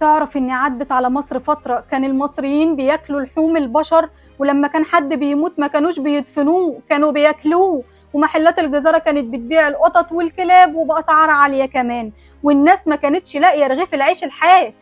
تعرف ان عدت على مصر فترة كان المصريين بياكلوا لحوم البشر، ولما كان حد بيموت ما كانوش بيدفنوه، كانوا بياكلوه. ومحلات الجزارة كانت بتبيع القطط والكلاب وبأسعار عالية كمان، والناس ما كانتش لاقية رغيف العيش الحاف.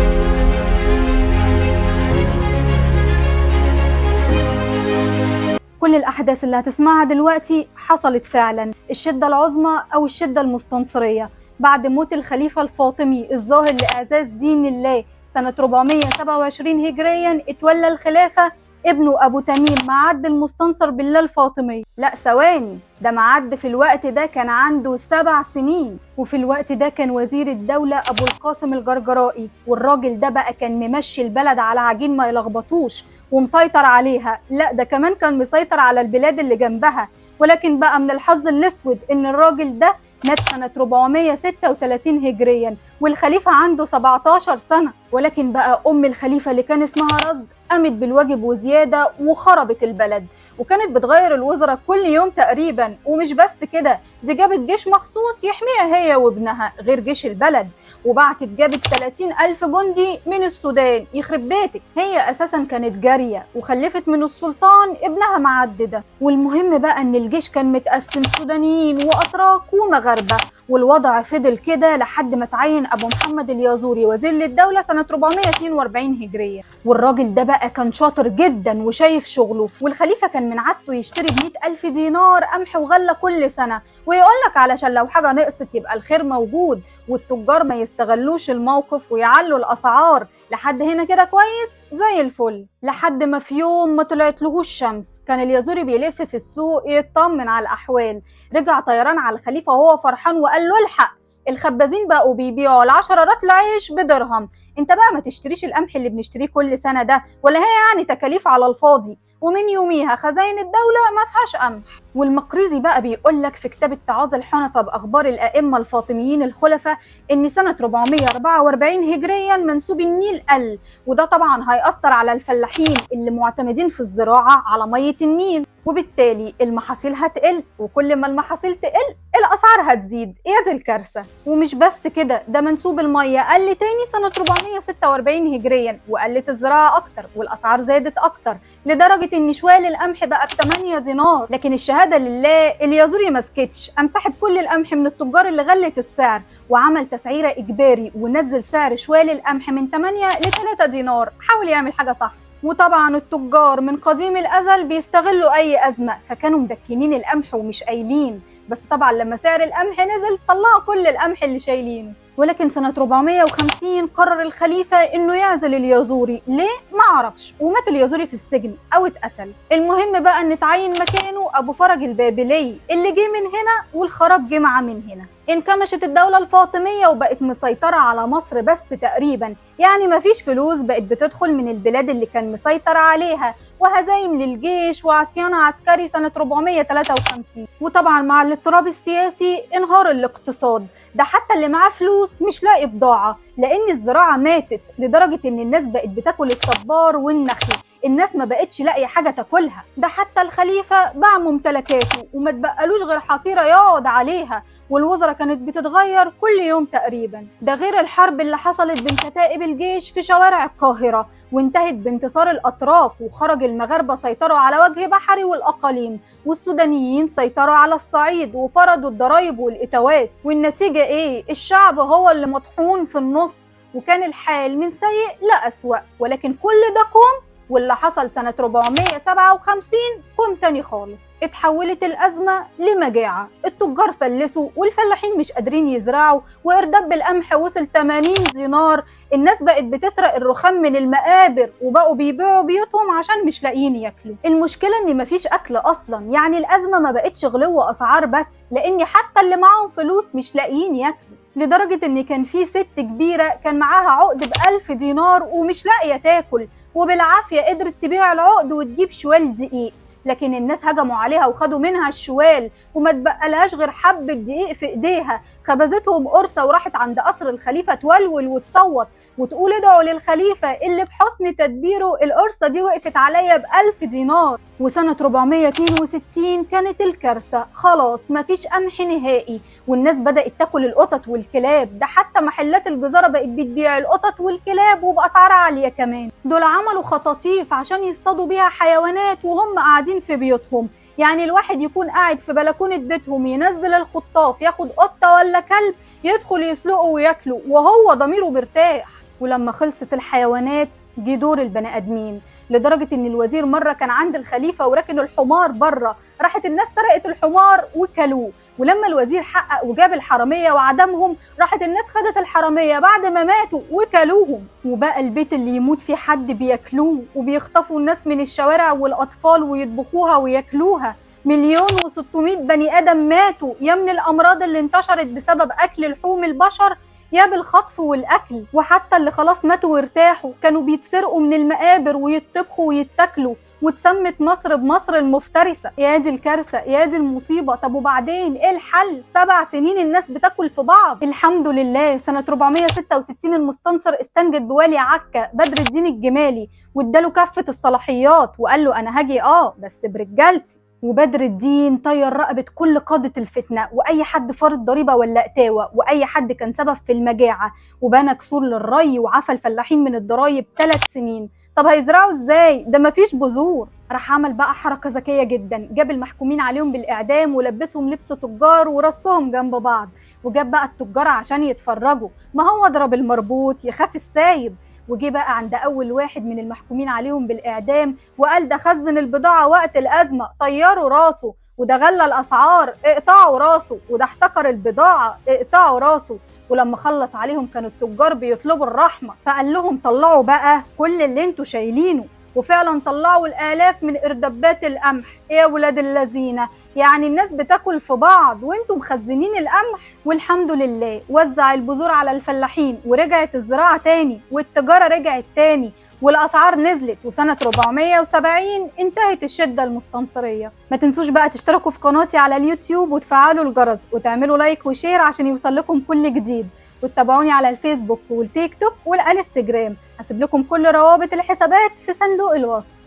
كل الأحداث اللي هتسمعها دلوقتي حصلت فعلا. الشدة العظمى أو الشدة المستنصرية بعد موت الخليفة الفاطمي الظاهر لإعزاز دين الله سنة 427 هجريا، اتولى الخلافة ابنه أبو تميم معد المستنصر بالله الفاطمي. لا ثواني، ده معد في الوقت ده كان عنده 7 سنين، وفي الوقت ده كان وزير الدولة أبو القاسم الجرجرائي، والراجل ده بقى كان ممشي البلد على عجين ما يلخبطوش ومسيطر عليها. لا ده كمان كان مسيطر على البلاد اللي جنبها. ولكن بقى من الحظ الأسود إن الراجل ده مات سنة 436 هجريا والخليفة عنده 17 سنة. ولكن بقى أم الخليفة اللي كان اسمها رزد قامت بالواجب وزيادة وخربت البلد، وكانت بتغير الوزراء كل يوم تقريبا. ومش بس كده، دي جابت جيش مخصوص يحميها هي وابنها غير جيش البلد، وبعتت جابت 30,000 جندي من السودان. يخرب بيتك، هي أساسا كانت جارية وخلفت من السلطان ابنها معددة. والمهم بقى ان الجيش كان متقسم سودانيين وأتراك ومغاربة، والوضع فضل كده لحد ما تعين أبو محمد اليازوري وزير للدولة سنة 442 هجرية. والراجل ده بقى كان شاطر جدا وشايف شغله، والخليفة كان من عادته يشتري ب100,000 دينار قمح وغلة كل سنة، ويقولك علشان لو حاجة نقصت يبقى الخير موجود والتجار ما يستغلوش الموقف ويعلوا الأسعار. لحد هنا كده كويس زي الفل. لحد ما في يوم ما طلعت لهوش الشمس، كان اليازوري بيلف في السوق يطمن على الأحوال. رجع طيران على الخليفة وهو فرحان وقال له الحق، الخبازين بقوا بيبيعوا 10 رطل عيش بدرهم، انت بقى ما تشتريش القمح اللي بنشتريه كل سنة ده، ولا هي يعني تكاليف على الفاضي. ومن يوميها خزائن الدولة ما فيهاش قمح. والمقريزي بقى بيقول لك في كتاب اتعاظ الحنفاء بأخبار الأئمة الفاطميين الخلفاء إن سنة 444 هجريا منسوب النيل قل، وده طبعا هيأثر على الفلاحين اللي معتمدين في الزراعة على مية النيل، وبالتالي المحاصيل هتقل، وكل ما المحاصيل تقل الأسعار هتزيد. يا دي الكارثة. ومش بس كده، ده منسوب المية قل تاني سنة 446 هجريا، وقلت الزراعة أكتر والأسعار زادت أكتر، لدرجة إن شوال القمح بقى ب8 دينار. لكن الشهادة لله اليازوري ما سكتش، قام سحب كل القمح من التجار اللي غلت السعر، وعمل تسعيرة إجباري ونزل سعر شوال القمح من 8 ل 3 دينار. حاول يعمل حاجة صح. وطبعا التجار من قديم الأزل بيستغلوا أي أزمة، فكانوا مدكنين القمح ومش قايلين، بس طبعا لما سعر القمح نزل طلعوا كل القمح اللي شايلينه. ولكن سنة 450 قرر الخليفة انه يعزل اليازوري، ليه؟ ما عرفش، ومات اليازوري في السجن او اتقتل. المهم بقى ان تعين مكانه ابو فرج البابلي اللي جه من هنا والخراب جه معاه من هنا. انكمشت الدولة الفاطمية وبقت مسيطرة على مصر بس تقريبا، يعني مفيش فلوس بقت بتدخل من البلاد اللي كان مسيطر عليها، وهزايم للجيش وعصيان عسكري سنة 453. وطبعا مع الاضطراب السياسي انهار الاقتصاد، ده حتى اللي معاه فلوس مش لاقي بضاعة لأن الزراعة ماتت، لدرجة إن الناس بقت بتاكل الصبار والنخل، الناس ما بقتش لاقية حاجة تاكلها. ده حتى الخليفة باع ممتلكاته وما تبقالوش غير حصيرة يقعد عليها، والوزراء كانت بتتغير كل يوم تقريبا. ده غير الحرب اللي حصلت بين كتائب الجيش في شوارع القاهرة وانتهت بانتصار الأتراك، وخرج المغاربة سيطروا على وجه بحري والأقاليم، والسودانيين سيطروا على الصعيد وفرضوا الضرايب والإتاوات. والنتيجة إيه؟ الشعب هو اللي مطحون في النص، وكان الحال من سيء لأسوأ. ولكن كل ده كوم، واللي حصل سنة 457 كوم تاني خالص. اتحولت الأزمة لمجاعة، التجار فلسوا والفلاحين مش قادرين يزرعوا، وإرداب بالقمح وصل 80 دينار. الناس بقت بتسرق الرخام من المقابر وبقوا بيبيعوا بيوتهم عشان مش لاقيين ياكلوا. المشكلة ان مفيش أكل أصلا، يعني الأزمة ما بقتش غلو أسعار بس، لأن حتى اللي معاهم فلوس مش لاقيين ياكلوا. لدرجة ان كان في ست كبيرة كان معاها عقد ب1000 دينار ومش لاقية تاكل، وبالعافية قدرت تبيع العقد وتجيب شوال دقيق. لكن الناس هجموا عليها وخدوا منها الشوال وما تبقلهاش غير حبة دقيق في ايديها. خبزتهم قرصة وراحت عند قصر الخليفة تولول وتصوت وتقول ادعوا للخليفة اللي بحسن تدبيره القرصة دي وقفت عليا ب1000 دينار. وسنة 462 كانت الكارثة، خلاص مفيش قمح نهائي، والناس بدأت تاكل القطط والكلاب. ده حتى محلات الجزارة بقت بتبيع القطط والكلاب وبأسعار عالية كمان. دول عملوا خطاطيف عشان يصطادوا بيها حيوانات وهم قاعدين في بيوتهم. يعني الواحد يكون قاعد في بلكونة بيتهم ينزل الخطاف ياخد قطة ولا كلب يدخل يسلقه وياكله وهو ضميره مرتاح. ولما خلصت الحيوانات جه دور البني ادمين، لدرجة ان الوزير مرة كان عند الخليفة وراكن الحمار بره، راحت الناس سرقت الحمار وكلوه. ولما الوزير حقق وجاب الحرامية وعدمهم، راحت الناس خدت الحرامية بعد ما ماتوا وكلوهم. وبقى البيت اللي يموت فيه حد بياكلوه، وبيخطفوا الناس من الشوارع والاطفال ويطبخوها وياكلوها. 1,600,000 بني ادم ماتوا، يا من الامراض اللي انتشرت بسبب اكل لحوم البشر، يا بالخطف والاكل. وحتى اللي خلاص ماتوا وارتاحوا كانوا بيتسرقوا من المقابر ويتطبخوا ويتاكلوا، واتسمت مصر بمصر المفترسة. يا دي الكارثة، يا دي المصيبة. طب وبعدين ايه الحل؟ 7 سنين الناس بتاكل في بعض. الحمد لله سنة 466 المستنصر استنجد بوالي عكا بدر الدين الجمالي واداله كافة الصلاحيات وقال له انا هاجي بس برجالتي. وبدر الدين طير رقبة كل قادة الفتنة وأي حد فرض ضريبة ولا قتاوة وأي حد كان سبب في المجاعة، وبنى كسور للري وعفى الفلاحين من الضرايب 3 سنين. طب هيزرعوا ازاي؟ ده مفيش بذور. راح عمل بقى حركة ذكية جدا، جاب المحكومين عليهم بالإعدام ولبسهم لبس تجار ورصهم جنب بعض، وجاب بقى التجار عشان يتفرجوا، ما هو اضرب المربوط يخاف السايب. وجي بقى عند أول واحد من المحكومين عليهم بالإعدام وقال ده خزن البضاعة وقت الأزمة، طيروا راسه، وده غلى الأسعار اقطعوا راسه، وده احتكر البضاعة اقطعوا راسه. ولما خلص عليهم كانوا التجار بيطلبوا الرحمة، فقال لهم طلعوا بقى كل اللي انتوا شايلينه. وفعلا طلعوا الآلاف من إردبات القمح. ايه يا ولاد اللذينة، يعني الناس بتاكل في بعض وانتم مخزنين القمح. والحمد لله وزع البذور على الفلاحين ورجعت الزراعة تاني والتجارة رجعت تاني والأسعار نزلت. وسنة 470 انتهت الشدة المستنصرية. ما تنسوش بقى تشتركوا في قناتي على اليوتيوب وتفعلوا الجرس وتعملوا like و share عشان يوصل لكم كل جديد، وتتابعوني على الفيسبوك والتيك توك والانستجرام. هسيب لكم كل روابط الحسابات في صندوق الوصف.